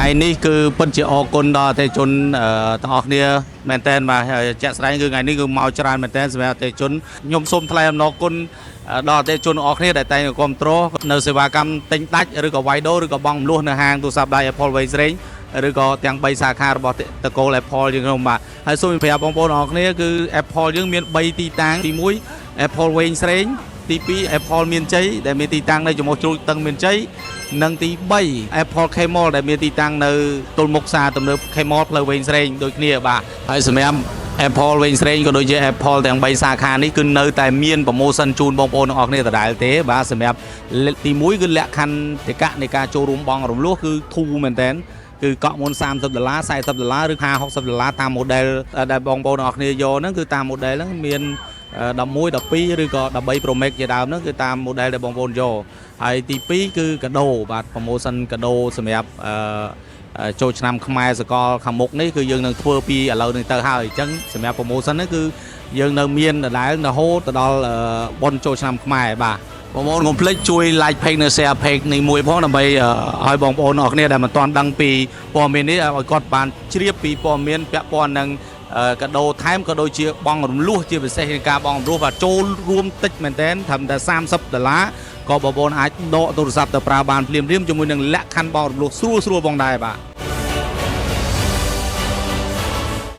ថ្ងៃនេះគឺពិតជាអរគុណដល់អតិថិជនទាំងអស់គ្នាមែនតើបាទហើយជាក់ស្ដែងគឺថ្ងៃនេះគឺមកច្រើនមែនតើសម្រាប់អតិថិជនខ្ញុំសូមថ្លែងអំណរគុណដល់អតិថិជនទាំងអស់គ្នាដែលតែងតែគាំទ្រនៅសេវាកម្មទិញដាច់ឬក៏វាយដូរឬក៏បង់រំលោះនៅហាងទូរស័ព្ទដៃ Apple វៃស្រេងឬក៏ទាំង3សាខារបស់តកូល Apple យើងខ្ញុំបាទហើយសូមប្រាប់បងប្អូនទាំងអស់គ្នាគឺ Apple យើងមាន3ទីតាំងទី1 Apple វែងស្រេងទី2 Apple មានជ័យដែលមានទីតាំងនៅចំហជ្រូកតឹងមានជ័យនិងទី3 Apple K Mall ដែលមានទីតាំងនៅទល់មុខផ្សារទំនើប K Mall ផ្លូវវែងស្រេងដូចគ្នាបាទហើយសម្រាប់ Apple វែងស្រេងក៏ដូចជា Apple ទាំង3សាខានេះគឺនៅតែមាន promotion ជូនបងប្អូនទាំងអស់គ្នាដដែលទេបាទសម្រាប់ទី1គឺលក្ខន្តិកៈនៃការចូលរួមបង់រំលោះគឺធូរមែនតើគឺកក់មុន30ដុល្លារ40ដុល្លារឬ50 60ដុល្លារតាម model ដែលបងប្អូនទាំងអស់គ្នាយកហ្នឹងគឺតាម model ហ្នឹងមាន11 12ឬក៏13 Pro Max ជាដើមហ្នឹងគឺតាម model ដែលបងប្អូនយកហើយទី2គឺកាដូបាទ promotion កាដូសម្រាប់ចូលឆ្នាំខ្មែរសកលខាងមុខនេះគឺយើងនឹងធ្វើពីឥឡូវនេះទៅហើយអញ្ចឹងសម្រាប់ promotion នេះគឺយើងនៅមានដដែលរហូតទៅដល់បុណ្យចូលឆ្នាំខ្មែរបាទបងប្អូនកុំភ្លេចជួយ like page និង share page នេះមួយផងដើម្បីឲ្យបងប្អូនអរគ្នាដែលមិនទាន់ដឹងពីព័ត៌មាននេះឲ្យគាត់បានជ្រាបពីព័ត៌មានពាក់ព័ន្ធនឹងកាដូថែមក៏ដូចជាបង់រំលោះជាពិសេសក្នុងការបង់រំលោះបាទចូលរួមតិចមែនទែនត្រឹមតែ30ដុល្លារក៏បងប្អូនអាចដកទូរស័ព្ទទៅប្រើបានភ្លាមៗជាមួយនឹងលក្ខខណ្ឌបង់រំលោះស្រួលស្រួលផងដែរបាទ។